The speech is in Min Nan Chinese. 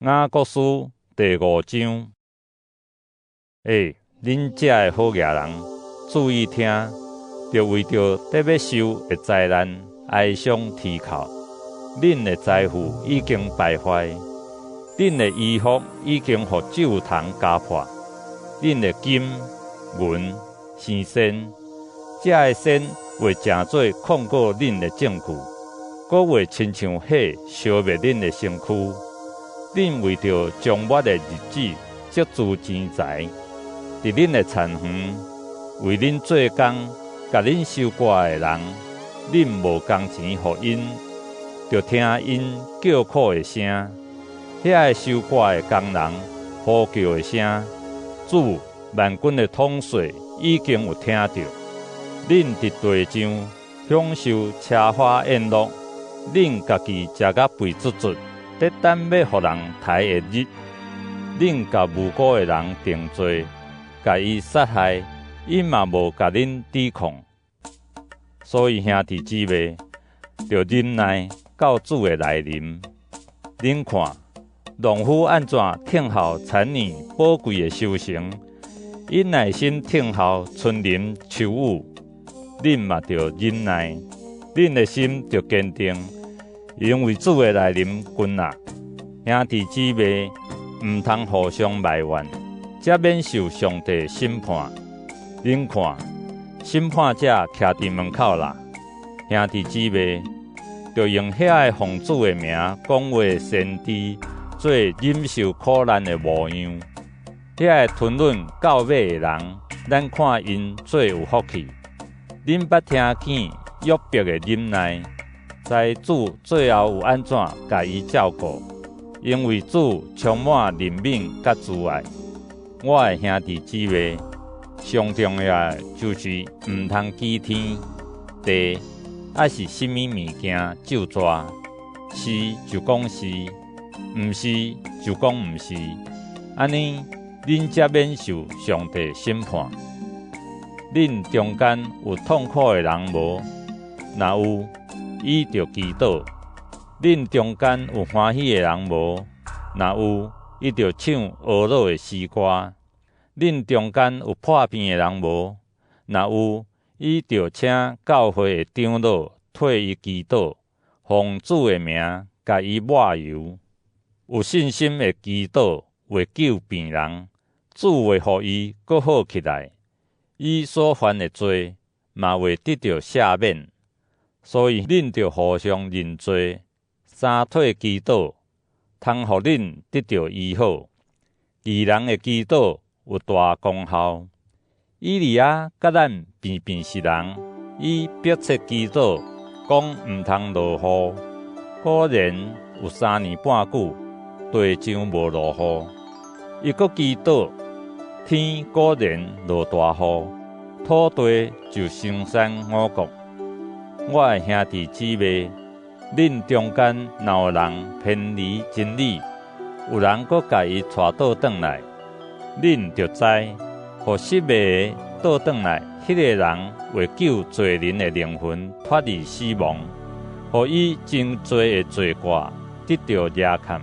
雅各書第五章。欸，恁遮的好額人，注意聽，著為著得欲受的災難哀傷啼哭。恁的財富已經敗壞，恁的衣服已經予蛀蟲咬破，恁的金銀生鉎，這个鉎會成做控告恁的證據，閣會親像火燒滅恁的身軀。恁為著將末的日子積資錢財，佇恁的田園為恁做工、共恁收割的人，恁無工錢予𪜶，著聽𪜶叫苦的聲，遐个收割的工人呼叫的聲，主萬軍的統帥已經有聽著。恁佇地上享受奢華宴樂，恁家己食甲肥卒卒，咧等欲予人刣的日。恁共無辜的人定罪，共伊殺害，𪜶嘛無共恁抵抗。所以兄弟姊妹，著忍耐到主的來臨。恁看，農夫按怎等候田園寶貴的收成，𪜶耐心等候春淋秋雨，恁嘛著忍耐，恁的心著堅定，因為主的來臨近矣。兄弟姊妹，毋通互相埋怨，才免受上帝審判。恁看，審判者徛佇門口啦。兄弟姊妹，著用遐个奉主的名講話的先知做忍受苦難的模樣。遐个吞忍到尾的人，咱看𪜶做有福氣。恁捌聽見約伯的忍耐，知主最後有按怎共伊照顧，因為主充滿憐憫佮慈愛。我的兄弟姊妹，上重要的就是毋通舉天地，抑是啥物物件咒詛，是就講是，毋是就講毋是，按呢恁才免受上帝審判。恁中間有痛苦的人無？若有，伊著祈禱。恁中間有歡喜的人無？若有，伊著唱哀樂的詩歌。恁中間有破病的人無？若有，伊著請教會的長老替伊祈禱，奉主的名共伊抹油。有信心的祈禱會救病人，主會予伊閣好起來。伊所犯的罪嘛會得著赦免。所以恁著互相認罪，相替祈禱，通予恁得著醫好。義人的祈禱有大功效。以利亞佮咱平平是人，伊迫切祈禱，講毋通落雨。果然有3年半久，地上無落雨。伊閣祈禱，天果然落大雨，土地就生產五穀。我的兄弟姊妹，恁中間若有人偏離真理，有人閣共伊帶倒轉來，恁著知，予失迷的倒轉來，彼個人會救濟人的靈魂脫離死亡，予伊真濟的罪過得著遮蓋。